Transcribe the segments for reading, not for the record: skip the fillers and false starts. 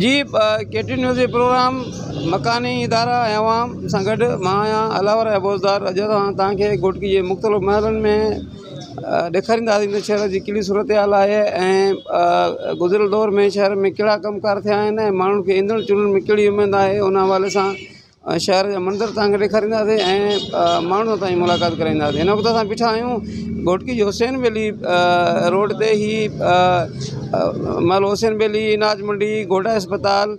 جي ڪي T news جي programme مڪاني ادارا ۽ عوام سان گڏ مان آهيان الاور بوزدار اڄ اسان توهان کي گهوٽڪي جي مختلف محلن ۾ ڏيکارينداسين ته شهر جي ڪهڙي صورتحال آهي ۽ گذريل دور ۾ شهر ۾ ڪهڙا ڪم ڪار ٿيا آهن ۽ ماڻهن کي ايندڙ چونڊن ۾ ڪهڙي اميد آهي ان حوالي سان ۽ شهر جا منظر توهان کي ڏيکارينداسين ۽ ماڻهن سان توهان جي ملاقات ڪرائينداسين هن وقت اسان بيٺا آهيون گهوٽڪي جي حسين ويلي روڊ تي هي محلو حسين ويلي اناج منڊي گهوٽا اسپتال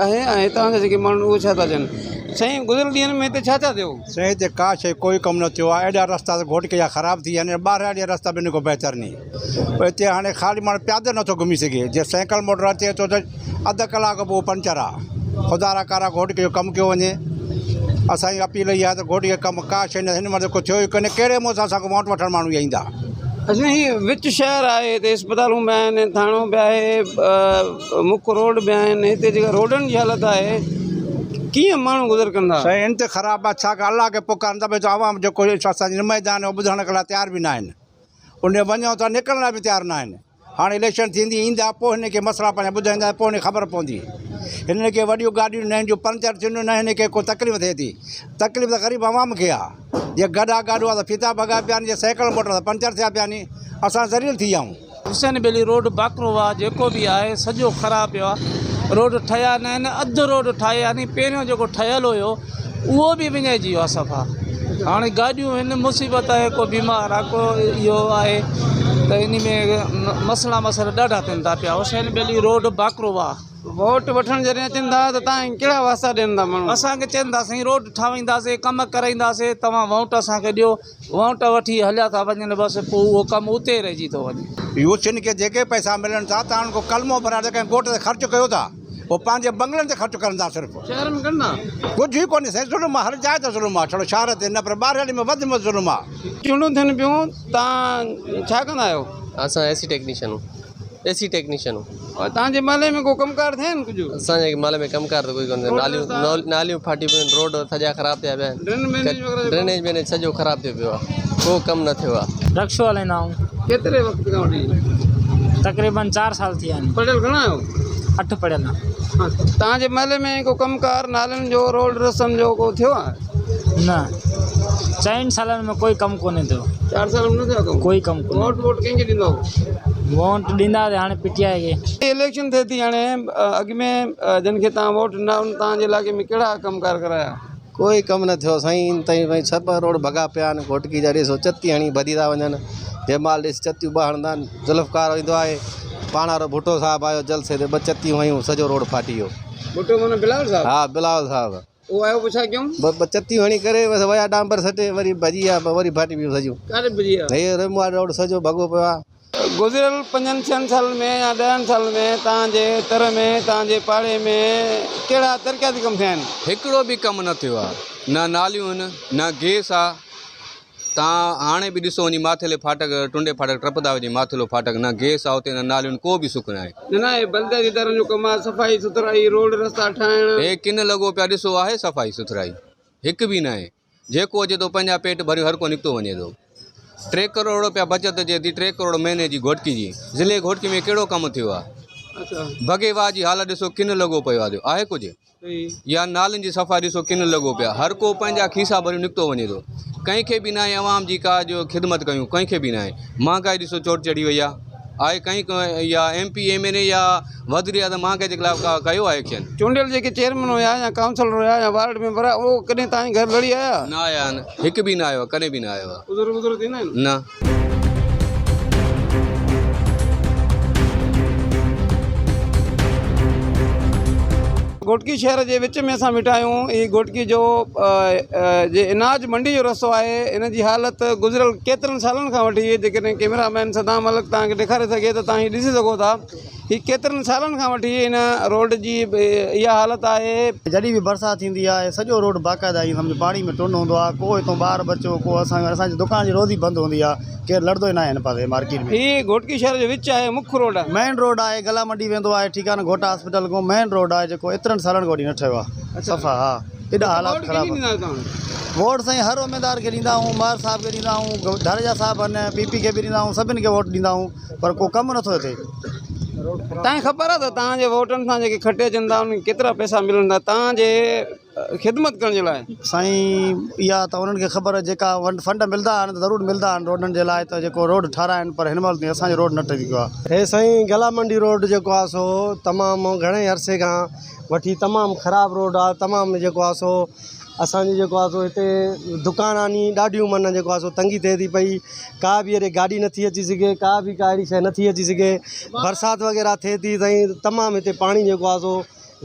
آهي ۽ هتان جا جيڪي ماڻهو اهي ڇا ٿا چون سائين گذريل ڏينهن ۾ هتي ڇا ڇا ٿيو سائين هتي ڪا شيء ڪوئي ڪم نه ٿيو آهي ايڏا رستا ته گهوٽڪي جا خراب ٿي ويا آهن ٻاهريان جا رستا به ان کان بهتر ني هتي هاڻي خالي ماڻهو پيادل نٿو گهمي سگهي جي سائيڪل موٽر اچي ٿو ته اڌ ڪلاڪ پوء پنچر آ خدا را ڪارا گهوٽڪي جو ڪم ڪيو وڃي اسان جي اپيل اها آهي ته گهوٽڪي جو ڪم ڪا شيء نه هن مهل ڪو ٿيو ئي ڪونهي ڪهڙي منهن سان اسان کان ووٽ وٺڻ ماڻهو ايندا. اڇا هي وچ شهر آهي هتي اسپتالون به آهن ٿاڻو به آهي مک روڊ به آهن هتي جيڪا روڊن جي حالت آهي ڪيئن ماڻهو گذر ڪندا. سائين انتها خراب آ ڇا ڪا الله کي پڪارن ٿا ڀئي عوام جيڪو اسان جي نمائندا آهن اهي ٻڌڻ لاء تيار به نه آهن. ان وڃو ته نڪرڻ لاء به تيار نه آهن. هاڻي اليڪشن ٿيندي ايندا پوء هنن کي مسئلا پنهنجا ٻڌائيندا پوء هنن کي خبر پوندي. هنن کي وڏيون گاڏيون نه هن جون پنچر ٿينديون نه هنن کي ڪو تڪليف ٿئي ٿي. تڪليف ته غريب عوام کي آ. جي گڏا گاڏو آ ته ڦيٿا ڀڳا پيا آهن جي سائيڪل موٽر ته پنچر ٿيا پيا آهن. اسان ذليل ٿي ويا آهيون. حسين ٻيلي روڊ باقرو واهه جيڪو به آهي سڄو خراب پيو آهي روڊ ٺهيا نه آهن اڌ روڊ ٺاهي يعني پهريون جيڪو ٺهيل هيو اهو به وڃائجي ويو آهي صفا هاڻي گاڏيون هن مصيبت آهي ڪو بيمار آهي ڪو اهو آهي ته ان ۾ مسئلا مسئلا ڏاڍا ٿين ٿا پيا حسين ٻيلي روڊ باقرو واهه. ووٽ وٺڻ جڏهن اچن ٿا ته تان کي ڪهڙا واسطا ڏين ٿا ماڻهو. اسان کي چون ٿا سائين روڊ ٺاهينداسين ڪم ڪرائينداسين توهان ووٽ اسان کي ڏيو ووٽ وٺي هليا ٿا وڃن بس پوء اهو ڪم اتي رهجي ٿو وڃي. يوسين کي جيڪي پئسا ملن ٿا تان انهن کان ڪلمو ڀرائي ته ڪنهن ڳوٺ تي خرچ ڪيو ٿا هو پنهنجي بنگلن تي خرچ ڪرن ٿا صرف. شهر ۾ ڪن ٿا. ڪجهه ئي ڪونهي سائين ظلم آ هر جاء تي ظلم آ ڇڙو شهر تي نه پر ٻاهريالي ۾ وڌ ۾ وڌ ظلم آ. چونڊون ٿين پيون تان ڇا ڪندا آهيو. اسان اي سي ٽيڪنيشن هون اي سي ٽيڪنيشن هون. توهان جي محلي ۾ ڪو ڪم ڪار ٿيا آهن ڪجهه؟ اسان جي محلي ۾ ڪم ڪار ته ڪوئي ڪونه ٿيو ناليون ناليون ڦاٽي پيون آهن روڊ سڄا خراب ٿيا پيا آهن ڊرينيج مينيج سڄو خراب ٿيو پيو آهي ڪو ڪم نه ٿيو آهي. رڪشو هلائيندا آهيون. ڪيتري وقت کان وٺي؟ تقريبن چار سال ٿي ويا آهن. پڙهيل گهڻا آهيو؟ اٺ پڙهيل آهيان. توهان جي محلي ۾ ڪو ڪم ڪار نالين جو روڊ رستن جو ڪو ٿيو آهي؟ نه چئن سالن ۾ ڪوئي ڪم ڪونهي ٿيو. چار سالن ۾ نه ٿيو ڪم؟ ڪوئي ڪم ڪونهي. ووٽ ووٽ ڪنهن کي ڏيندؤ؟ ووٽ ڏينداسين هاڻي پي ٽي آء کي. اليڪشن ٿئي ٿي هاڻي اڳ ۾ جن کي توهان ووٽ ڏنا انهن توهان جي علائقي ۾ ڪهڙا ڪم ڪار ڪرايا؟ ڪوئي ڪم نه ٿيو سائين تائين ڀائي سڀ روڊ ڀڳا پيا آهن گهوٽڪي جا ڏسو چتي هڻي ڀڄي ٿا وڃن جنهن مهل ڏس چتيون ٻه هڻندا آهن ذوالفقار ايندو آهي پاڻ وارو ڀٽو صاحب آيو جلسي تي ٻه چتيون هنيون سڄو روڊ ڦاٽي ويو. ڀٽو معنيٰ بلاول صاحب؟ ها بلاول صاحب. اهو آيو پڇا ڪيون. ٻه چتيون هڻي ڪري بس ويا ڏانبر سٽي وري ڀڄي ويا وري ڦاٽي پيون سڄيون. ڪاڏي ڀڄي ويا؟ هي ريموار روڊ سڄو ڀڳو پيو آهي. گذريل پنجن ڇهن سالن ۾ يا ڏهن سالن ۾ توهان جي تر ۾ توهان جي پاڙي ۾ ڪهڙا ترقياتي ڪم ٿيا آهن؟ هڪڙو به ڪم نه ٿيو آهي نه ناليون آهن نه گيس آهي توهان هاڻي به ڏسو وڃي ماٿيلي ڦاٽڪ ٽنڊي ڦاٽڪ ٽپندا وڃي ماٿيلو ڦاٽڪ نه گيس آ اتي نه ناليون ڪو به سک ناهي. نه نه هي بلدياتي ادارن جو ڪم آهي صفائي سٿرائي روڊ رستا ٺاهڻ. هي ڪن لڳو پيا ڏسو آهي صفائي سٿرائي هڪ به ناهي جيڪو اچي ٿو پنهنجا پيٽ ڀريون هر ڪو نڪتو وڃي ٿو ٽي ڪروڙ روپيا بچت اچي ٿي ٽي ڪروڙ مهيني جي گهوٽڪي جي ضلعي گهوٽڪي ۾ ڪهڙو ڪم ٿيو آهي بگي واهه جي حالت ڏسو ڪن لڳو پيو آهي آهي ڪجهه. يا نالين جي صفائي ڏسو ڪن لڳو پيا هر ڪو پنهنجا کيسا ڀريون نڪتو وڃي ٿو ڪنهن کي به ناهي عوام جي ڪا جو خدمت ڪيون ڪنهن کي به ناهي مهانگائي ڏسو چوٽ چڙهي وئي آهي آهي ڪنهن يا ايم پي ايم اين اي يا وزير اعظم مهانگائي جي خلاف ڪا ڪيو آهي ايڪشن. چونڊيل جيڪي چيئرمين هيا يا ڪائونسلر هيا يا وارڊ ميمبر هيا اهو ڪڏهن توهان جي گهر لڙي آيا؟ نه آيا آهن هڪ به نه آيو آهي ڪڏهن به نه آيو آهي. عذر وذر ٿيندا آهن؟ نه. گهوٽڪي شهر جي وچ ۾ اسان بيٺا آهيون هي گهوٽڪي جو جي اناج منڊي جو رستو آهي ان جي حالت گذريل ڪيترن سالن کان وٺي جيڪڏهن ڪيمرا مين صدام ملڪ توهان کي ڏيکاري سگهي ته توهان هي ڏسي سگهو ٿا هي ڪيترن سالن کان وٺي هن روڊ جي اها حالت آهي. جڏهن به برسات ٿيندي آهي سڄو روڊ باقاعده ائين سمجهه پاڻي ۾ ٽن هوندو آهي ڪو هتون ٻار ٻچو ڪو اسان اسان جي دڪان جي روز ئي بند هوندي آهي ڪير لڙندو ئي ناهي هن پاسي مارڪيٽ ۾. هي گهوٽڪي شهر جو وچ آهي مک روڊ آهي. مين روڊ آهي گلا منڊي ويندو آهي ٺيڪ آهي نه گهوٽا هاسپيٽل کان مين روڊ آهي جيڪو ايترن سالن کان وٺي نه ٺهيو آهي صفا ها ايڏا حالات خراب آهن ووٽ سائين هر اميدوار کي ڏيندا آهيون مهر صاحب کي ڏيندا آهيون ڌر جا صاحب آهن پي پي کي به ڏيندا آهيون سڀني کي ووٽ ڏيندا آهيون پر ڪو ڪم نٿو ٿئي. توهان کي خبر آهي ته توهان جي ووٽن سان جيڪي کٽي اچن ٿا انهن کي ڪيترا پئسا ملن ٿا توهان جي خدمت ڪرڻ جي لاء. سائين اها ته انهن کي خبر جيڪا فنڊ ملدا آهن ته ضرور ملدا آهن روڊن جي لاء ته جيڪو روڊ ٺاراهن پر هن مهل تائين اسان جو روڊ نه ٺهي سگهيو آهي. هي سائين گلا منڊي روڊ جيڪو آهي سو تمام گهڻي عرصي کان وٺي تمام خراب روڊ آهي تمام جيڪو آهي سو اسان جي جيڪو آهي سو هتي دڪان آني ڏاڍيون معنيٰ جيڪو آهي سو تنگي ٿئي ٿي پئي ڪا به اهڙي گاڏي نٿي اچي سگهي ڪا به ڪا اهڙي شيء نٿي اچي سگهي برسات وغيره ٿئي ٿي سائين تمام هتي پاڻي جيڪو آهي سو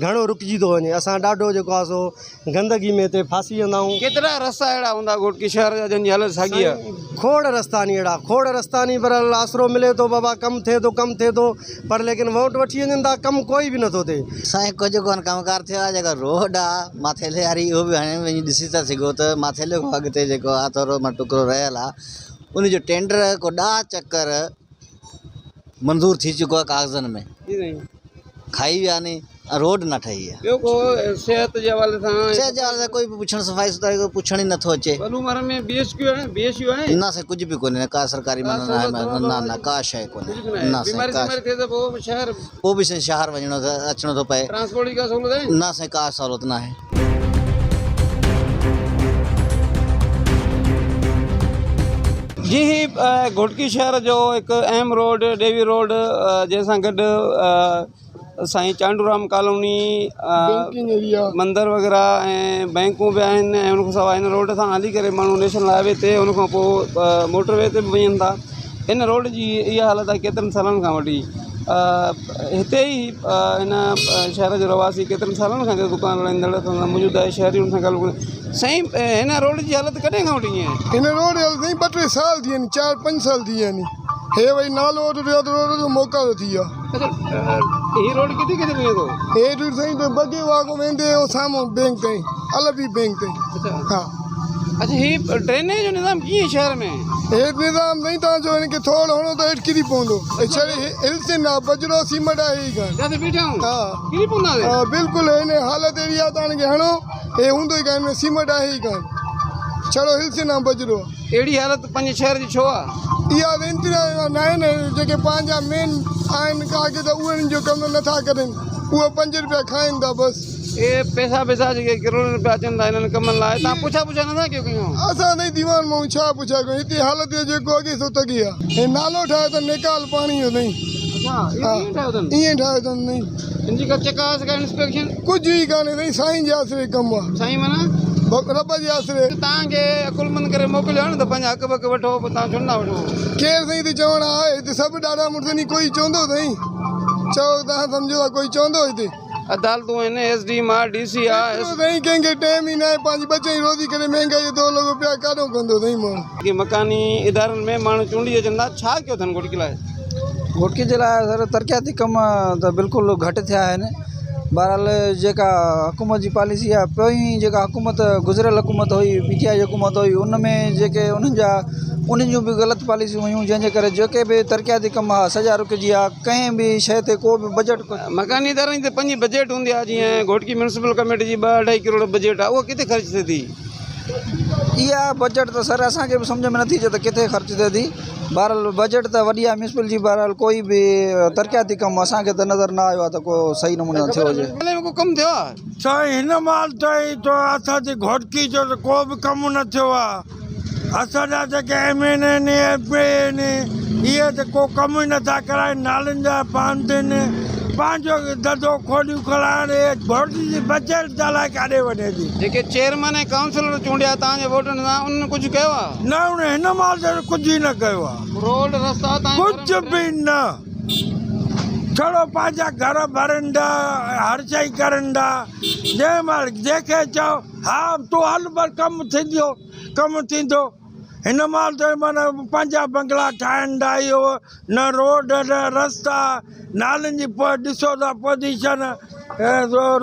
گهڻو رڪجي ٿو وڃي اسان ڏاڍو جيڪو آهي سو گندگي ۾ هتي ڦاسي ويندا آهيون. ڪيترا رستا اهڙا هوندا گهوٽڪي شهر جا جن جي حالت ساڳي آهي. کوڙ رستا ني اهڙا کوڙ رستا ني پر آسرو ملي ٿو بابا ڪم ٿئي ٿو ڪم ٿئي ٿو پر ليڪن ووٽ وٺي وڃن ٿا ڪم ڪوئي به نٿو ٿئي. سائين ڪجهه ڪونه ڪم ڪار ٿيو آهي جيڪو روڊ آ ماٿيلي واري اهو به هاڻي وڃي ڏسي ٿا سگهو ته ماٿيلي کان اڳتي جيڪو آ ٿورو مان ٽڪرو رهيل آ ان جو ٽينڊر ڪو ڏاهه چڪر منظور ٿي چڪو آ ڪاغذن ۾ کائي ويا ني روڊ نه ٺهي آ. ٻيو ڪو صحت جي حوالي سان. صحت جي حوالي سان ڪوئي به پڇڻ صفائي سٿرائي ڪوئي پڇڻ ئي نٿو اچي. پلومر ۾ بي ايڇ ڪيو آهي بي ايڇ يو آهي. نه سائين ڪجهه به ڪونهي ڪا سرڪاري معنيٰ نه آهي نه نه ڪا شيء ڪونهي نه سائين بيماري ڪا سيماري ٿئي ته پوء شهر. پوء به سائين شهر وڃڻو اچڻو ٿو پئي. ٽرانسپورٽ جي ڪا سهولت آهي. نه سائين ڪا سهولت نه آهي. جي هي گهوٽڪي شهر جو هڪ اهم روڊ ڊيوي روڊ جنهن سان گڏ سائين چانڊورام ڪالوني مندر وغيره ۽ بئنڪون به آهن ۽ ان کان سواء هن روڊ سان هلي ڪري ماڻهو نيشنل هاء وي تي ان کان پوء موٽر وي تي به وڃن ٿا هن روڊ جي اها حالت آهي ڪيترن سالن کان وٺي هتي ئي هن شهر جو رهواسي ڪيترن سالن کان هتي دڪان هلائيندڙ موجود آهي شهري ان سان ڳالهه ڪندي سائين هن روڊ جي حالت ڪڏهن کان وٺي ائين آهي هن روڊ جي حالت سائين ٻه ٽي سال ٿي ويا آهن چار پنج سال ٿي ويا آهن هي وري نالو روڊ جو موڪارو ٿي ويو آهي هي روڊ ڪٿي ڪٿي وڃي ٿو؟ هي روڊ سائين ته بگي واڳو ويندي هو سامهون بينڪ تائين البي بينڪ تائين ها. اڇا هي ڊرينيج جو نظام ڪيئن شهر ۾؟ هي نظام سائين تان جو هن کي ٿوڙ هڻو ته هيٺ ڪري پوندو هي ڇڙي هلسن آ بجرو سيمٽ آهي ئي ڪانه. جتي بيٺا آهيون ها ڪري پونداسين. ها بلڪل هن حالت اهڙي آ ته هن کي هڻو هي هوندو ئي ڪانه هن ۾ سيمٽ آهي ئي ڪانه ڇڙو هلسن آ بجرو آ. اهڙي حالت پنهنجي شهر جي ڇو آ؟ اها ته انتظاميا ناهي نه جيڪي پنهنجا مين آهن ڪاغذ اهي انهن جو ڪم نٿا ڪرن اهي پنج روپيا کائن ٿا بس. اهي پئسا پئسا جيڪي ڪروڙين روپيا اچن ٿا انهن ڪمن لاء توهان پڇا پڇا نٿا ڪيو ڪنهن کان؟ اسان سائين ديوان ماڻهو ڇا پڇا ڪيون هتي حالت اهو جيڪو اڳي سو تڳي آ. هي نالو ٺاهيو اٿن نيڪال پاڻي جو سائين. اڇا اهو ائين ٺاهيو اٿن؟ ائين ٺاهيو اٿن سائين. ان جي ڪا چڪاس ڪا انسپيڪشن؟ ڪجهه ئي ڪانهي سائين سائين جي آسري ڪم آ. سائين معنيٰ؟ رب جي آسري. توهان کي عقلمند ڪري موڪليو آهي نه ته پنهنجا حق بق وٺو پوء توهان ڇو نٿا وٺو. ڪير سائين هتي چوڻ آهي هتي سڀ ڏاڍا مڙس ني ڪوئي چوندو سائين چئو توهان سمجهو ٿا ڪوئي چوندو هتي. عدالتون آهن ايس ڊي ايم آ ڊي سي آ ايس. سائين ڪنهن کي ٽيم ئي ناهي پنهنجي ٻچن جي روزي ڪري مهنگائي جو دور لڳو پيو آهي ڪاڏو ڪندو سائين ماڻهو. جيڪي مڪاني ادارن ۾ ماڻهو چونڊي اچن ٿا ڇا ڪيو اٿن گهوٽڪي لاء؟ گهوٽڪي جي لاء سر ترقياتي ڪم ته بلڪل گهٽ ٿيا آهن بهرحال جيڪا حڪومت جي پاليسي آهي پوئين جيڪا حڪومت گذريل حڪومت هئي پي ٽي آء جي حڪومت هئي ان ۾ جيڪي انهن جا انهن جون به غلط پاليسيون هيون جنهن جي ڪري جيڪي به ترقياتي ڪم هئا سڄا رڪجي ويا ڪنهن به شيء تي ڪو به بجيٽ مڪاني ادارن جي ته پنهنجي بجيٽ هوندي آهي جيئن گهوٽڪي ميونسپل ڪميٽي جي ٻه اڍائي ڪروڙ بجيٽ آهي اها ڪٿي خرچ ٿئي ٿي؟ اها بجيٽ ته سر اسان کي به سمجهه ۾ نٿي اچي ته ڪٿي خرچ ٿئي ٿي بهرحال بجيٽ ته وڏي آهي ميونسپل جي بهرحال ڪوئي به ترقياتي ڪم اسان کي ته نظر نه آيو آهي ته ڪو صحيح نموني سان ٿيو هجي. ۾ ڪو ڪم ٿيو آهي؟ سائين هن مهل تائين ته اسان جي گهوٽڪي جو ته ڪو به ڪم نه ٿيو آهي اسان جا جيڪي ايم اين اي آهن ايم پي اي آهن اهي ته ڪو ڪم ئي نٿا ڪرائين نالين جا بند آهن پنهنجو ڌنڌو کوليون کلائڻ اهي گهوٽڪي جي بجيٽ ته الائي ڪاڏي وڃي ٿي. جيڪي چيئرمين ۽ ڪائونسلر چونڊيا توهان جي ووٽن سان انهن ڪجهه ڪيو آهي؟ نه انهن هن مهل تائين ڪجهه ئي نه ڪيو آهي. روڊ رستا توهان جي گهرن ڪجهه ۾ به نه ڇڙو پنهنجا گهر ڀرين ٿا هر شئي ڪرين ٿا جنهن مهل جنهن کي چئو ها تون هل پر ڪم ٿيندو ڪم ٿيندو هن مهل تائين معنيٰ پنهنجا بنگلا ٺاهين ٿا اهو نه روڊ نه رستا نالين جي پوء ڏسو ٿا پوزيشن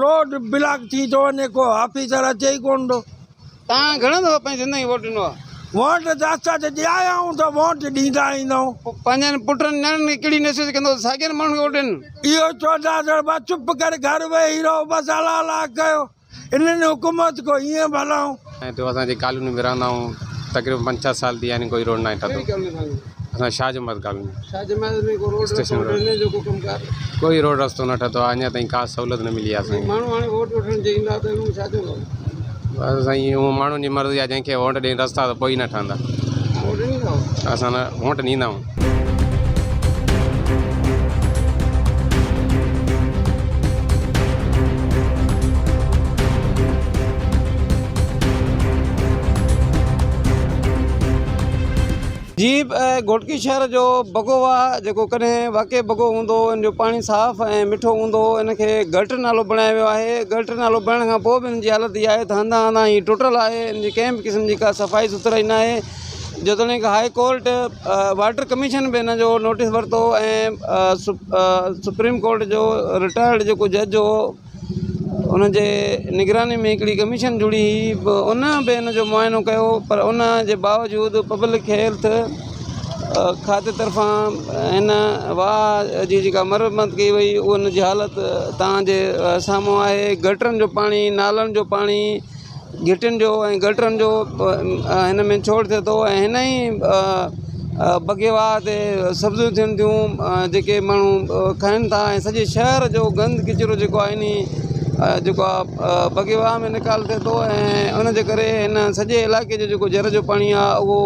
روڊ بلاڪ ٿي ٿو وڃي ڪو آفيسر اچي ئي ڪونه ٿو. توهان گهڻا دفعا پنهنجي زندگي ووٽ ڏنو آهي؟ ووٽ ته اسان ته ڄايا آهيون ته ووٽ ڏيندا ايندا آهيون. پوء پنهنجن پٽن نياڻين کي ڪهڙي نصيحت ڪندو ته ساڳين ماڻهن کي ووٽ ڏين؟ اهو چوندا ته بس چپ ڪري گهر ويهي رهو بس الله الله ڪيو. انهن حڪومت ڪو ائين ڀلائون. ۽ تو اسان جي ڪالوني ۾ رهندا آهيون تقريبن پنج ڇهه سال ٿي ويا آهن ڪوئي روڊ ناهي ٺاتو. ڪهڙي ڪالوني توهان جي؟ اسان شاهه جماعت ڪالوني. شاهه جماعت ۾ ڪو روڊ اسٽيشن رستو روڊ. ڊرينيج جو ڪو ڪم ڪار؟ ڪوئي روڊ رستو نه ٺتو آهي اڃا تائين ڪا سهولت نه ملي آهي اسان کي. ماڻهو هاڻي ووٽ وٺڻ جي ايندا ته انهن کي ڇا چوندؤ؟ بس سائين اهو ماڻهن جي مرضي آهي جنهن کي ووٽ ڏين رستا ته پوء ئي نه ٺهندا. ووٽ ڏيندؤ؟ اسان نه ووٽ ڏيندا آهيون. جي گهوٽڪي شهر جو بگو واهه جيڪو ڪڏهن واقعي بگو هوندو هو ان جو پاڻي صاف ۽ مٺو هوندو هو ان کي گٽر نالو بڻايو ويو آهي گٽر نالو بڻڻ کان پوء به ان جي حالت اها آهي ته هنڌان هنڌان هي ٽٽل آهي ان جي ڪنهن به قسم جي ڪا صفائي سٿرائي نه آهي جيتوڻيڪ هاء ڪورٽ واٽر ڪميشن به ان جو نوٽيس ورتو ۽ سپريم ڪورٽ جو رٽائرڊ جيڪو جج هو ان جي نگراني ۾ هڪڙي ڪميشن جڙي هئي به ان به ان جو معائنو ڪيو پر ان جي باوجود پبلڪ هيلٿ کاتي طرفان هن واهه جي جيڪا مرمت ڪئي وئي ان جي حالت توهان جي سامهون آهي گٽرن جو پاڻي نالن جو پاڻي گهٽين جو ۽ گٽرن جو هن ۾ ڇوڙ ٿئي ٿو ۽ هن ئي بگي واهه تي سبزيون ٿين ٿيون جيڪي ماڻهو کائن ٿا ۽ سڄي شهر جو گند ڪچرو جيڪو آهي انهي جيڪو آهي بگي واهه ۾ نيڪال ٿئي ٿو ۽ ان جي ڪري هن سڄي علائقي جو جيڪو جر جو پاڻي آهي اهو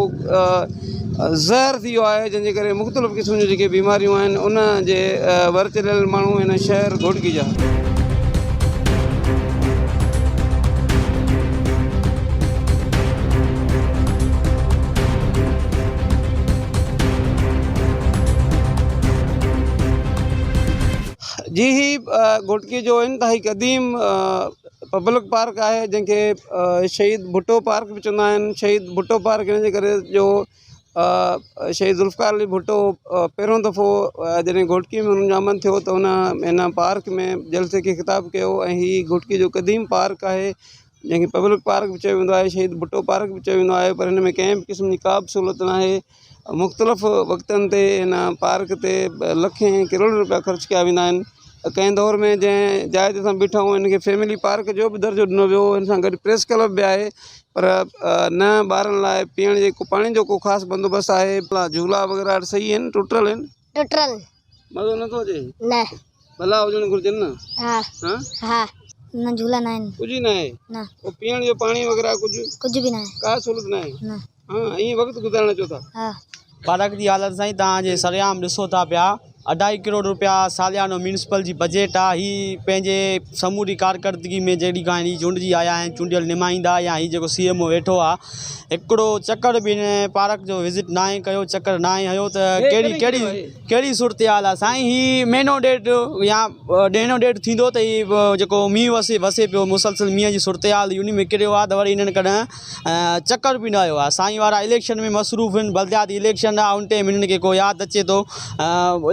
زهر ٿي ويو آهي جنهن جي ڪري مختلف قسم جون جيڪي بيماريون آهن ان جي ور چڙهيل ماڻهو هن شهر گهوٽڪي جا. جي هي گهوٽڪي جو انتهائي قديم پبلڪ پارڪ آهي جنهن کي شهيد ڀٽو پارڪ به چوندا آهن شهيد ڀٽو پارڪ ان جي ڪري جو شهيد ذوالفقار علي ڀٽو پهريون دفعو جڏهن گهوٽڪي ۾ انهن جو آمد ٿيو ته ان هن پارڪ ۾ جلسي کي خطاب ڪيو ۽ هي گهوٽڪي جو قديم پارڪ آهي جنهن کي پبلڪ پارڪ به چيو ويندو آهي شهيد ڀٽو پارڪ به چيو ويندو آهي پر هن ۾ ڪنهن به قسم جي ڪا به سهولت ناهي مختلف وقتن تي هن پارڪ تي لکين ڪروڙين روپيا خرچ ڪيا ويندا آهن ڪنهن دور ۾ جنهن جاء تي اسان بيٺا آهيون ان کي فيملي پارڪ جو به درجو ڏنو ويو هو ان سان گڏ پريس ڪلب به آهي پر نه ٻارن لاء پيئڻ جي پاڻي جو ڪو خاص بندوبست آهي جهولا وغيره صحيح آهن ٽٽل آهن ٽٽل مزو نٿو اچي نه ڀلا هجڻ گهرجن نه ها ها ها نه جهولا نه آهن ڪجهه نه آهي نه پوء پيئڻ جو پاڻي وغيره ڪجهه ڪجهه به نه آهي ڪا سهولت نه آهي نه ها ائين وقت گذارڻ اچو ٿا ها پارڪ جي حالت سائين توهان جي سرعام ڏسو ٿا پيا اڍائي ڪروڙ روپيا ساليانو ميونسپل جي بجيٽ آ هي پنهنجي سموري ڪارڪردگي ۾ جهڙي کان هي چونڊجي آيا آهن چونڊيل نمائندا يا هي جيڪو سي ايم او ويٺو آ هڪڙو چڪر به هن پارڪ جو وزٽ ناهي ڪيو چڪر ناهي هنيو ته ڪهڙي ڪهڙي ڪهڙي صورتحال آ سائين هي مهينو ڏيڍ يا مهينو ڏيڍ ٿيندو ته هي جيڪو مينهن وسي وسي پيو مسلسل مينهن جي صورتحال هئي ان ۾ ڪريو آ ته وري هنن ڪڏهن چڪر به نه آيو آهي سائين وارا اليڪشن ۾ مصروف آهن بلدياتي اليڪشن آهي ان ٽائيم هنن کي ڪو ياد اچي ٿو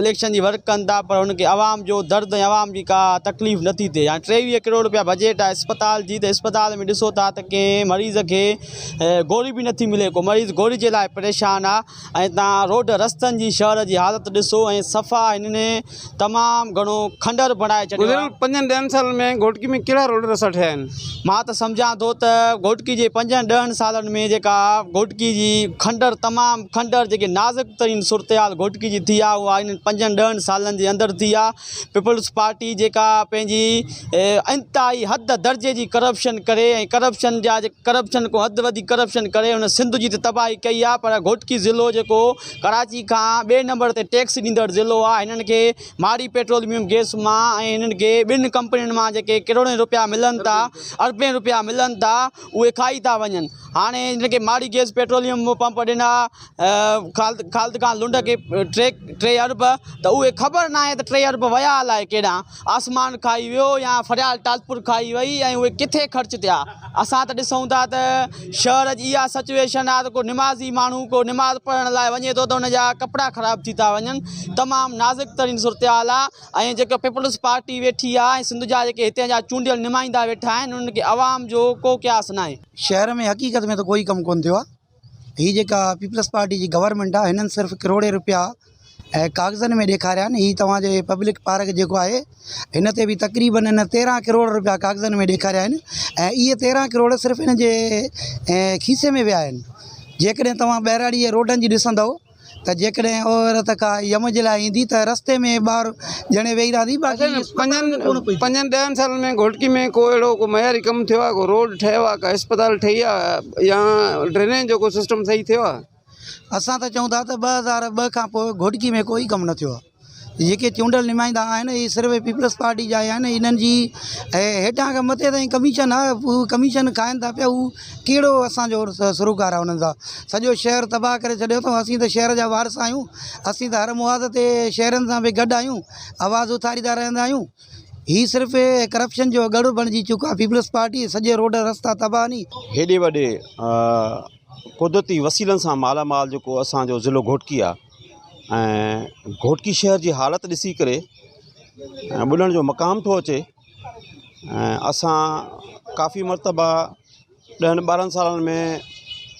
اليڪشن جي ورڪ ڪن ٿا پر هن کي عوام جو درد ۽ عوام جي ڪا تڪليف نٿي ٿئي هاڻي 23 ڪروڙ روپيا بجيٽ آهي اسپتال جي ته اسپتال ۾ ڏسو ٿا ته ڪنهن مريض کي گوري به نٿي ملي ڪو مريض گوري جي لاء پريشان آهي ۽ تان روڊ رستن جي شهر جي حالت ڏسو ۽ صفا هنن تمام گهڻو کنڊر بڻائي ڇڏيو آهي. گذريل پنجن ڏهن سالن ۾ گهوٽڪي ۾ ڪهڙا روڊ رستا ٺهيا آهن؟ مان ته سمجهان ٿو ته گهوٽڪي جي پنجن ڏهن سالن ۾ جيڪا گهوٽڪي جي کنڊر تمام کنڊر جيڪي نازڪ ترين صورتحال گهوٽڪي جي ٿي آهي اها انهن پنجن ڏهن سالن جي اندر ٿي آهي پيپلز پارٽي جيڪا پنهنجي انتهائي حد درجي جي ڪرپشن ڪري ۽ ڪرپشن جا ڪرپشن کان حد وڌي ڪرپشن ڪري ان سنڌ جي ته تباهي ڪئي آهي پر گهوٽڪي ضلعو جيڪو ڪراچي کان ٻئي نمبر تي ٽيڪس ڏيندڙ ضلعو آهي هنن کي ماڙي پيٽروليم گئس مان ۽ هنن کي ٻين ڪمپنين مان جيڪي ڪروڙين روپيا ملن ٿا اربين روپيا ملن ٿا اهي کائي ٿا وڃن هاڻي هنن کي ماڙي گئس پيٽروليم پمپ ڏنا خالد خان لنڊ کي ٽي ارب ته اهي خبر ناهي ته ٽي ارب ويا الائي ڪيڏانهن آسمان کائي ويو يا فريال ٽالپر کائي وئي ۽ اهي ڪٿي خرچ ٿيا اسان ته ڏسون ٿا ته شهر جي اها سچويشن آهي ته ڪو نمازي ماڻهو ڪو نماز پڙهڻ لاء وڃي ٿو ته ان جا ڪپڙا خراب ٿي ٿا وڃن تمام نازڪ ترين صورتحال آهي ۽ جيڪا پيپلز پارٽي ويٺي آهي ۽ سنڌ جا جيڪي هتي جا چونڊيل نمائندا ويٺا آهن انهن کي عوام جو ڪو قياس ناهي. شهر ۾ حقيقت ۾ ته ڪوئي ڪم ڪونه ٿيو آهي هي جيڪا پيپلز پارٽي جي گورنمينٽ آهي هنن صرف ڪروڙين روپيا ۽ ڪاغذن ۾ ڏيکاريا آهن هي توهان جي پبلڪ پارڪ جيڪو آهي هن تي به تقريبن هن تيرهن ڪروڙ روپيا ڪاغذن ۾ ڏيکاريا آهن ۽ اهي تيرهن ڪروڙ صرف هن جي کيسي ۾ ويا آهن جيڪڏهن توهان ٻهراڙي جي روڊن جي ڏسندؤ ته جيڪڏهن عورت ڪا يم جي لاء ايندي ته رستي ۾ ٻار ڄڻي ويهي رهندي باقي پنجن پنجن ڏهن سالن ۾ گهوٽڪي ۾ ڪو اهڙو ڪو معياري ڪم ٿيو آهي ڪو روڊ ٺهيو آهي ڪا اسپتال ٺهي آهي يا ڊرينيج جو ڪو سسٽم صحيح ٿيو آهي. اسان ته چئون ٿا ته 2002 کان پوء گهوٽڪي ۾ ڪوئي ڪم نه ٿيو آهي. جيڪي چونڊيل نمائندا آهن اهي صرف پيپلز پارٽي جا ئي آهن انهن جي هيٺان کان مٿي تائين ڪميشن آهي هو ڪميشن کائن ٿا پيا هو ڪهڙو اسانجو سروڪار آهي انهن سان سڄو شهر تباهه ڪري ڇڏيو اٿئون اسين ته شهر جا وارث آهيون اسين ته هر محاذ تي شهرين سان به گڏ آهيون آواز اٿاريندا رهندا آهيون هي صرف ڪرپشن جو ڳڙهه بڻجي چڪو آهي پيپلز پارٽي سڄي روڊ رستا تباهه ني. هيڏي وڏي قدرتي وسيلن سان مالا مال جيڪو اسانجو ضلعو گهوٽڪي آهي ۽ گهوٽڪي شهر جي حالت ڏسي ڪري ۽ ٻڏڻ جو مقام ٿو اچي ۽ اسان ڪافي مرتبا ڏهن ٻارهن سالن ۾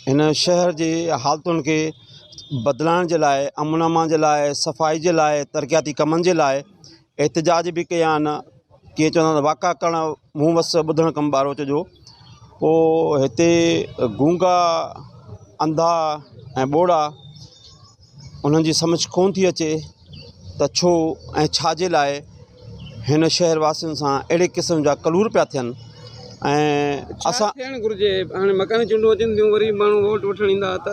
هن شهر جي حالتن کي بدلائڻ جي لاءِ امن امان جي لاءِ صفائي جي لاءِ ترقياتي ڪمن جي لاءِ احتجاج به ڪيا آهن ڪيئن چوندا آهن واڪا ڪرڻ مون وس ٻڌڻ ڪم ٻاروچ جو پوءِ هتي گونگا انڌا ۽ ٻوڙا انهن جي سمجهه ڪونه ٿي اچي ته ڇو ۽ ڇا جي لاءِ هن شهر واسين سان اهڙي قسم جا ڪلور پيا ٿين ۽ اسان ڇا ٿيڻ گهرجي هاڻي مڪاني چونڊون اچن ٿيون وري ماڻهو ووٽ وٺڻ ايندا ته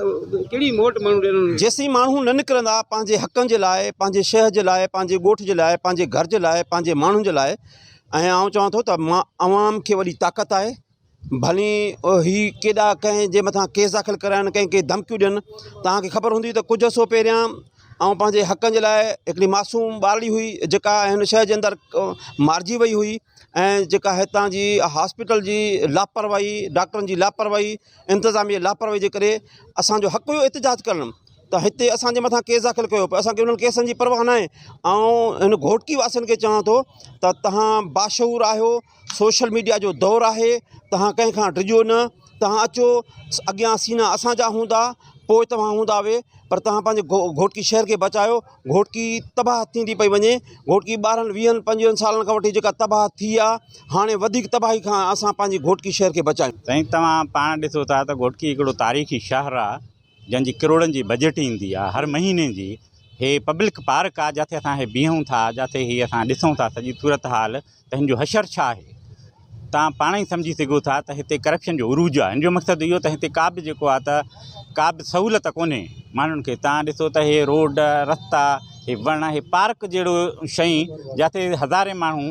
ڪهڙي موٽ ماڻهو ڏين انهن کي؟ جيسين ماڻهو نه نڪرندا پنهنجي حقن جي لاء پنهنجي شهر جي لاء پنهنجي ڳوٺ جي لاء پنهنجي گهر جي لاء پنهنجي ماڻهن جي لاء ۽ آئون چوان ٿو ته مان عوام کي وڏي طاقت آهي ڀلي هي ڪيڏا ڪنهن جي مٿان ڪيس داخل ڪرائن ڪنهن کي ڌمڪيون ڏين توهان کي خبر هوندي ته ڪجهه عرصو پهريان آئون پنهنجي حقن جي لاء هڪڙي معصوم ٻارڙي هئي جيڪا هن شهر جي اندر مارجي وئي هئي ۽ جيڪا هتان جي هاسپيٽل جي لاپرواهي ڊاڪٽرن جي لاپرواهي انتظاميه جي لاپرواهي جي ڪري اسانجو حق هيو احتجاج ڪرڻ ته هتي اسانجي مٿان ڪيس داخل ڪيو پر اسانکي انهن ڪيسن جي پرواهه ناهي آئون هن گهوٽڪي واسين کي چوان ٿو ته توهان باشعور آهيو سوشل ميڊيا جو دور آهي توهان ڪنهن کان ڊڄو نه توهان اچو اڳيان سينا اسان جا هوندا پوءِ توهان هوندا اهي پر توهان پنهنجي گهوٽڪي شهر کي بچايو گهوٽڪي تباهه ٿيندي پئي وڃي گهوٽڪي ٻارهن ويهن پنجويهن سالن کان وٺي جيڪا تباهه ٿي آهي هاڻي وڌيڪ تباهي کان اسان پنهنجي گهوٽڪي شهر کي بچايون. سائين توهان پاڻ ڏسو ٿا ته گهوٽڪي هڪڙو تاريخي شهر آ جنهن جي ڪروڙن جي بجيٽ ايندي آ هر مهيني جي هي پبلڪ پارڪ آ جتي اسان هي بيهون ٿا جتي هي اسان ڏسون ٿا سڄي صورت حال ته هن جو حشر ڇا آهي؟ توهان پاڻ ئي سمجهي سگهو ٿا ته هتي ڪرپشن جو عروج آهي. هن جو مقصد اهو ته هتي ڪا به جيڪو آهي ته ڪا به سهولت ڪونهي ماڻهن کي. توهان ڏسو ته هي روڊ، رستا، هي وڻ، هي پارڪ جهڙو شيون جتي هزارين ماڻهو،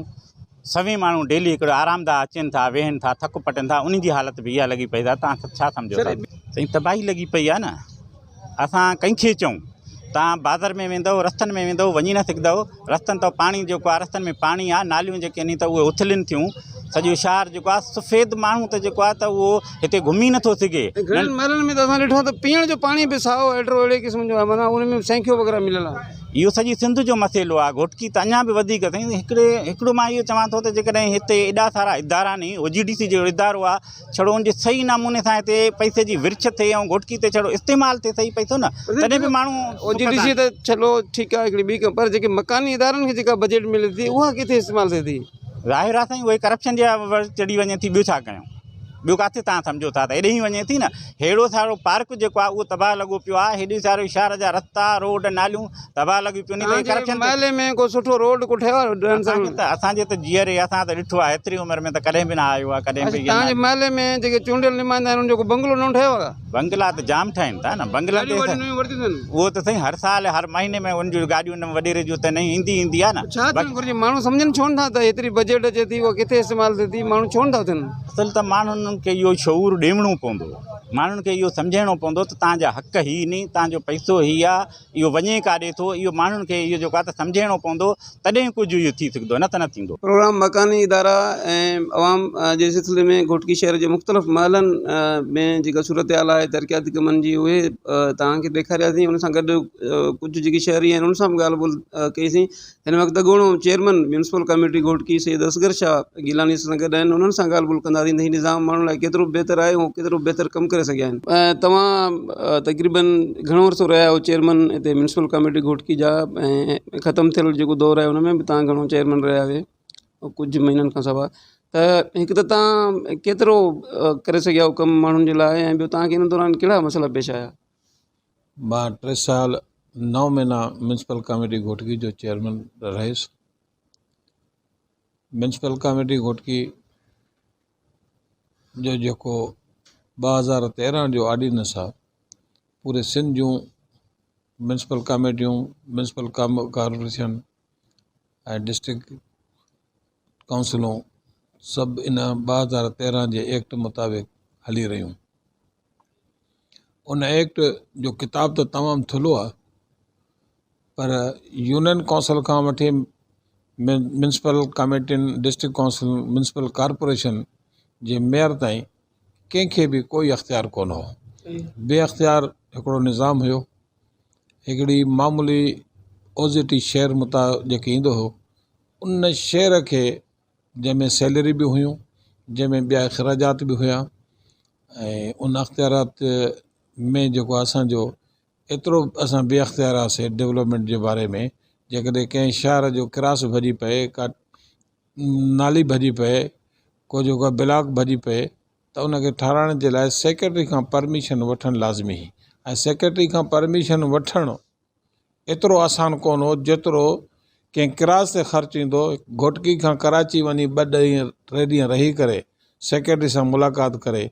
سوين ماڻهو ڊيلي هڪڙو آرامده اچن ٿا، ويهن ٿا، ٿڪ پٽن ٿا، انهن جي حالت به اها لڳي پئي آهي. توهان ڇا سمجهو ٿا؟ سائين تباهي لڳي پئي آهي نه. اسان ڪنهن کي چئون توهان بازر ۾ ويندؤ رستن ۾ ويندؤ وڃي نه سگهندؤ رستن تان پاڻي جيڪو آهي رستن ۾ پاڻي آهي ناليون جيڪي آهن ته اهي اٿلن ٿيون سڄو شهر جيڪو آهي سفيد ماڻهو ته جيڪو آهي ته اهو هتي گهمي نٿو سگهي. گهڻن محلن ۾ ته اسان ڏٺو ته پيئڻ جو پاڻي به سائو هيڊرو اهڙي قسم جو آهي معنيٰ ان ۾ سينکيو وغيره مليل آهي. اهو سڄي سنڌ جو مسئلو آهي گهوٽڪي ته اڃا به وڌيڪ سائين هڪڙي هڪڙو مان اهو چوان ٿو ته جيڪڏهن هتي ايڏا سارا ادارا ني او جي ڊي سي جهڙو ادارو آهي ڇڙو ان جي صحيح نموني سان هتي پئسي جي ورڇ ٿئي ۽ گهوٽڪي تي ڇڙو استعمال ٿئي صحيح پئسو نه تڏهن به ماڻهو او جي ڊي سي ته ڇلو ٺيڪ آهي هڪڙي ٻي پر جيڪي مڪاني ادارن کي جيڪا بجيٽ ملي ٿي اها ڪٿي استعمال ٿئي ٿي. ظاهر آهي سائين اهي ڪرپشن جي ور چڙهي وڃي ٿي ٻيو ڇا ڪيون ٻيو ڪاٿي توهان سمجهو ٿا ته هيڏي ئي وڃي ٿي نه ههڙو سارو پارڪ جيڪو آهي اهو تباهه لڳو پيو آهي هيڏي ساري شهر جا رستا روڊ ناليون تباهه لڳيون پيون آهن توهان جي محلي ۾ ڪو سٺو روڊ ڪو ٺهيو آهي ڏهن سالن ۾؟ اسان جي ته جيئري اسان ته ڏٺو آهي هيتري عمر ۾ ته ڪڏهن به نه آيو آهي ڪڏهن به توهان جي محلي ۾ جيڪي چونڊيل نمائندا آهن انهن جو ڪو بنگلو نئون ٺهيو آهي؟ بنگلا ته جام ٺهن ٿا نه بنگلن تي گاڏيون ورتيون اٿن اهو ته سائين هر سال هر مهيني ۾ ان جون گاڏيون ان وڏيري جون ته نئين ايندي ايندي آهي نه ڇا ٿيڻ گهرجي ماڻهو سمجهن ڇو نٿا ته هيتري بجيٽ اچي ٿي اها ڪٿي استعمال ٿئي ٿي ماڻهو ڇو نٿا اٿن؟ اصل ته ماڻهن کي اهو شعور ڏيوڻو پوندو ماڻهن کي اهو سمجهائڻو پوندو ته توهان جا حق هي ني توهان جو پئسو هي آهي اهو وڃي ڪاڏي ٿو، اهو ماڻهن کي اهو جيڪو آهي ته سمجهائڻو پوندو، تڏهن ڪجهه اهو ٿي سگهندو، نه ته نه ٿيندو. پروگرام مڪاني ادارا ۽ عوام جي سلسلي ۾ گهوٽڪي شهر جي مختلف محلن ۾ جيڪا صورتحال آهي ترقياتي ڪمن جي اهي توهان کي ڏيکارياسين ان سان گڏ ڪجهه جيڪي شهري آهن ان سان به ڳالهه ٻولهه ڪئي سين هن وقت اڳوڻو chairman municipal committee Ghotki Syed Asghar Shah Gilani اسان سان گڏ آهن انهن سان ڳالهه ٻولهه ڪنداسين ته هي نظام ماڻهن لاء ڪيترو بهتر آهي ۽ ڪيترو بهتر ڪم ڪري سگهيا آهن توهان تقريبن گهڻو عرصو رهيا آهيو چيئرمين هتي ميونسپل ڪميٽي گهوٽڪي جا ۽ ختم ٿيل جيڪو دور آهي ان ۾ به توهان گهڻو چيئرمين رهيا آهيو ڪجهه مهينن کان سواء ته هڪ ته توهان ڪيترو ڪري سگهيا آهيو ڪم ماڻهن جي لاء ۽ ٻيو توهان کي ان دوران ڪهڙا مسئلا پيش آيا مان ٽي سال نو مهينا ميونسپل ڪاميٽي گهوٽڪي جو چيئرمين رهيس. ميونسپل ڪاميٽي گهوٽڪي جو جيڪو 2013 جو آرڊيننس آ پوري سنڌ جون ميونسپل ڪاميٽيون، ميونسپل ڪارپوريشن ۽ ڊسٽرڪٽ ڪائونسلون سڀ ان 2013 جي ايڪٽ مطابق هلي رهيون. ان ايڪٽ جو ڪتاب ته تمام ٿلهو آهي پر يونين ڪائونسل کان وٺي ميونسپل ڪميٽين ڊسٽرڪٽ ڪائونسل ميونسپل ڪارپوريشن جي ميئر تائين ڪنهن کي به ڪوئي اختيار ڪونه هو. بي اختيار هڪڙو نظام هيو. هڪڙي معمولي اوزيٽي شيئر متا جيڪي ايندو هو ان شيئر کي جنهن ۾ سيلري به هيون جنهن ۾ ٻيا اخراجات به هيا ۽ ان اختيارات ۾ جيڪو اسانجو ايترو اسان بي اختيار هئاسي ڊولپمينٽ جي باري ۾ جيڪڏهن ڪنهن شهر جو ڪراس ڀڄي پئي ڪا نالي ڀڄي پئي ڪو جيڪو آهي بلاڪ ڀڄي پئي ته ان کي ٺهرائڻ جي لاء سيڪريٽري کان پرميشن وٺڻ لازمي هئي ۽ سيڪريٽري کان پرميشن وٺڻ ايترو آسان ڪونه هو جيترو ڪنهن ڪراس تي خرچ ايندو گهوٽڪي کان ڪراچي وڃي ٻه ڏينهن ٽي ڏينهن رهي ڪري سيڪريٽري سان ملاقات ڪري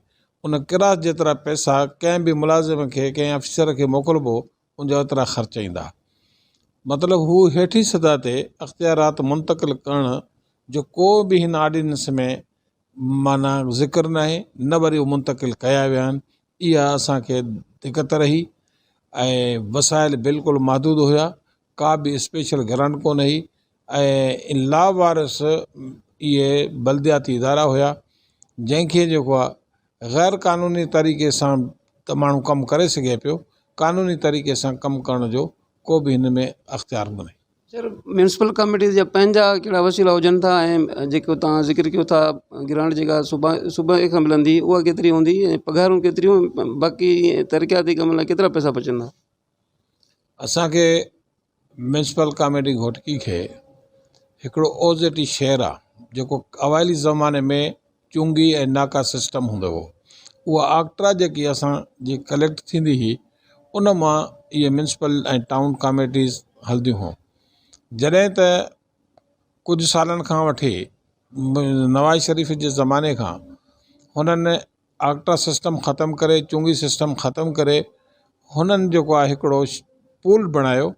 ان ڪراس جيترا پئسا ڪنهن به ملازم کي ڪنهن آفيسر کي موڪلبو ان جا اوترا خرچ ايندا مطلب هو هيٺين سطح تي اختيارات منتقل ڪرڻ جو ڪو به هن آرڊيننس ۾ معنيٰ ذڪر ناهي نه وري اهو منتقل ڪيا ويا آهن اها اسان کي دقت رهي ۽ وسائل بلڪل محدود هيا ڪا به اسپيشل گرانٽ ڪونه هئي ۽ لاوارث اهي بلدياتي ادارا هيا جنهن کي جيڪو آهي غير قانوني طريقي سان ته ماڻهو ڪم ڪري سگهي پيو، قانوني طريقي سان ڪم ڪرڻ جو ڪو به هن ۾ اختيار ڪونهي. سر ميونسپل ڪميٽي جا پنهنجا ڪهڙا وسيلا هجن ٿا ۽ جيڪو توهان ذڪر ڪيو ٿا گرانٽ جيڪا صوبي کان ملندي اها ڪيتري هوندي ۽ پگهارون ڪيتريون باقي ترقياتي ڪم لاء ڪيترا پئسا بچن ٿا؟ اسان کي ميونسپل ڪاميٽي گهوٽڪي کي هڪڙو اوزيٽي شهر آ جيڪو اوائلي زماني ۾ چونگي ۽ ناڪا سسٽم هوندو هو اها آڪٽرا جيڪي اسان جي ڪليڪٽ ٿيندي هئي ان مان اهي ميونسپل ۽ ٽائون ڪاميٽيز هلنديون هيون جڏهن ته ڪجهه سالن کان وٺي نواز شريف جي زماني کان هنن آڪٽرا سسٽم ختم ڪري چونگي سسٽم ختم ڪري هنن جيڪو آهي هڪڙو پول بڻايو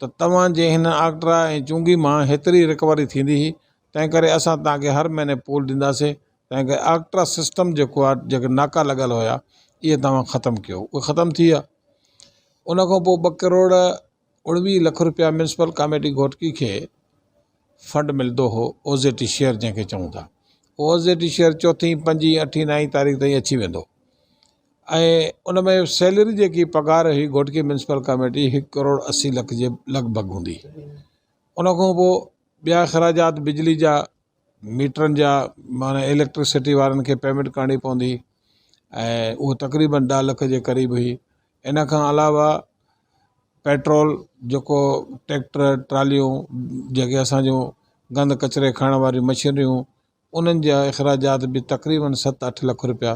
ته توهان جي هن آڪٽرا ۽ چونگي مان هيتري رڪوري ٿيندي هئي تنهن ڪري اسان توهان کي هر مهيني پول ڏينداسين تنهن ڪري آڪٽرا سسٽم جيڪو آهي جيڪي ناڪا لڳل هيا اهي توهان ختم ڪيو اهي ختم ٿي ويا ان کان پوء ٻه ڪروڙ 19 لک روپيا ميونسپل ڪاميٽي گهوٽڪي کي فنڊ ملندو هو اوزيٽي شيئر جنهن کي چئون ٿا اوزيٽي شيئر چوٿين پنجين اٺين نائين تاريخ تائين اچي ويندو ۽ ان ۾ سيلري جيڪي پگهار هئي گهوٽڪي ميونسپل ڪاميٽي هڪ ڪروڙ 80 لک جي لڳ ڀڳ هوندي ان کان پوء ٻيا اخراجات بجلي جا ميٽرن جا معنيٰ اليڪٽرسٽي وارن کي پيمينٽ ڪرڻي پوندي ۽ اهو تقريبن 10 لک جي قريب هئي ان کان علاوه پيٽرول جيڪو ٽريڪٽر ٽراليون جيڪي اسانجون گند ڪچري کڻڻ واريون مشينريون انهن جا اخراجات به تقريبن 7 8 لک روپيا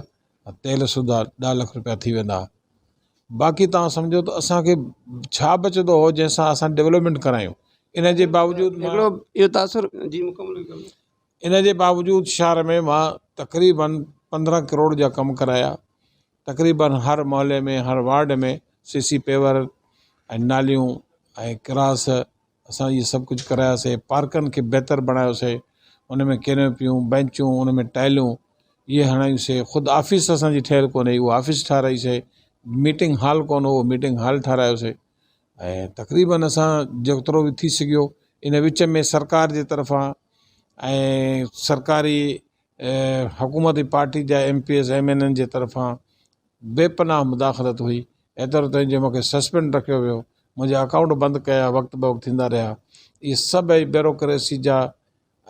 تيل سوڌا 10 لک روپيا ٿي ويندا باقي توهان سمجهو ته اسانکي ڇا بچندو هو جنهن سان اسان ڊولپمينٽ ڪرايون ان جي باوجود هڪڙو اهو تاثر جي مڪمل ان جي باوجود شهر ۾ مان تقريبن 15 ڪروڙ جا ڪم ڪرايا تقريبن هر محلي ۾ هر وارڊ ۾ سي سي پيور ۽ ناليون ۽ ڪراس اسان اهي سڀ ڪجهه ڪراياسي پارڪن کي بهتر بڻايوسي ان ۾ ڪينوپيون بينچون ان ۾ ٽائلون اهي هڻايونسي خود آفيس اسانجي ٺهيل ڪونهي اهو آفيس ٺهرائيسي ميٽنگ هال ڪونه هو ميٽنگ هال ٺهرايوسي ۽ تقريبن اسان جيترو به ٿي سگهيو ان وچ ۾ سرڪار جي طرفان ۽ سرڪاري حڪومتي پارٽي جا M P As M N N جي طرفان بي پناهه مداخلت هئي ايترو تائين جو مونکي سسپينڊ رکيو ويو منهنجا اڪائونٽ بند ڪيا وقت به وقت ٿيندا رهيا اهي سڀئي بيوروڪريسي جا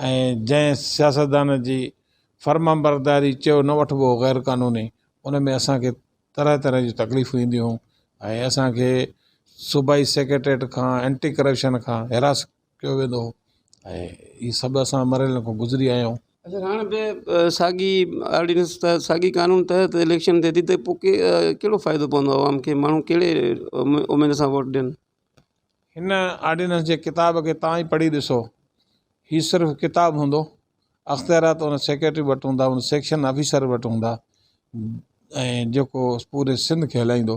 ۽ جنهن سياستدان جي فرمانبرداري چيو نه وٺبو هو غير قانوني ان ۾ اسانکي طرح طرح جون تڪليفون اينديون هيون ۽ اسانکي صوبائي سيڪريٽريٽ کان اينٽي ڪرپشن کان حراس ڪيو ويندو هو ۽ اهي سڀ اسان مرحلن کان گذري آيا آهيون. اڇا هاڻ به ساڳي آرڊيننس تحت ساڳي قانون تحت اليڪشن ٿئي ٿي ته پوء ڪهڙو فائدو پوندو عوام کي ماڻهو ڪهڙي اميد سان ووٽ ڏين؟ هن آرڊيننس جي ڪتاب کي توهان ئي پڙهي ڏسو. هي صرف ڪتاب هوندو، اختيارات ان سيڪريٽري وٽ هوندا، ان سيڪشن آفيسر وٽ هوندا ۽ جيڪو پوري سنڌ کي هلائيندو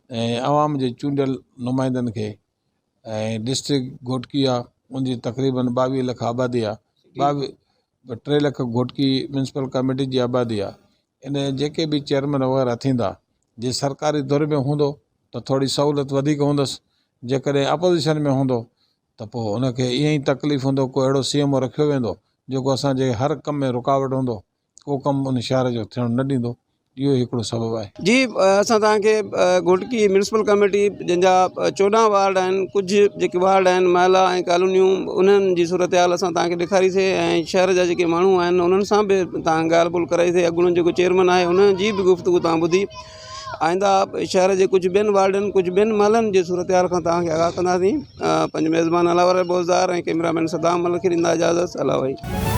۽ عوام جي چونڊيل نمائندن کي ۽ ڊسٽرڪٽ گهوٽڪي آ ان جي تقريبن 22 لک آبادي آ، 22 ٽي لک گهوٽڪي ميونسپل ڪميٽي جي آبادي آ. ان جا جيڪي به چيئرمين وغيره ٿيندا جي سرڪاري ڌر ۾ هوندو ته ٿوري سهولت وڌيڪ هوندس جيڪڏهن اپوزيشن ۾ هوندو ته پوء ان کي ائين ئي تڪليف هوندو ڪو اهڙو سي ايم او رکيو ويندو جيڪو اسان جي هر ڪم ۾ رڪاوٽ هوندو ڪو ڪم ان شهر جو ٿيڻ نه ڏيندو اهو ئي هڪڙو سبب آهي. جي اسان توهان کي گهوٽڪي ميونسپل ڪميٽي جنهن جا 14 وارڊ آهن ڪجهه جيڪي وارڊ آهن محلا ۽ ڪالونيون انهن جي صورتحال اسان توهان کي ڏيکاريسي ۽ شهر جا جيڪي ماڻهو آهن انهن سان به توهان ڳالهه ٻولهه ڪرائيسي اڳوڻو جيڪو چيئرمين آهي ان جي به گفتگو توهان ٻڌي آئنده شهر جي ڪجهه ٻين وارڊن ڪجهه ٻين محلن جي صورتحال کان توهان کي آگاهه ڪنداسين پنهنجي ميزبان الله وري بوزدار ۽ ڪئميرا مين صدام ملڪ کي ڏيندا اجازت الله وحي.